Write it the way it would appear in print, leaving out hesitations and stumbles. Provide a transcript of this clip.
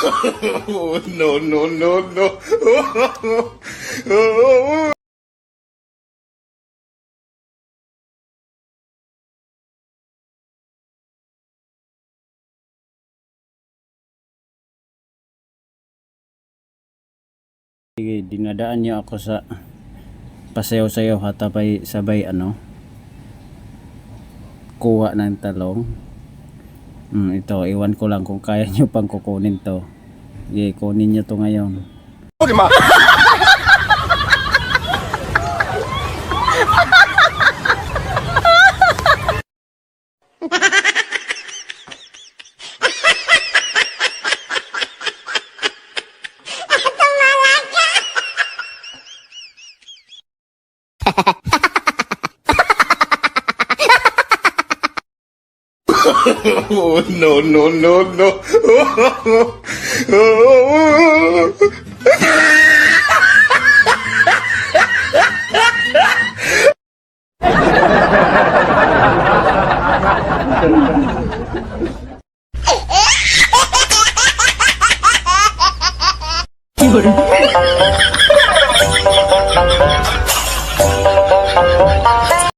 Oh, no, no, no, no. Sige, dinadaan niyo ako sa pasayaw-sayaw hatapay sabay ano kuha ng talong. Ito, iwan ko lang kung kaya niyo pang kukunin to. Sige, kunin niyo to ngayon. Oh, no, no, no, no.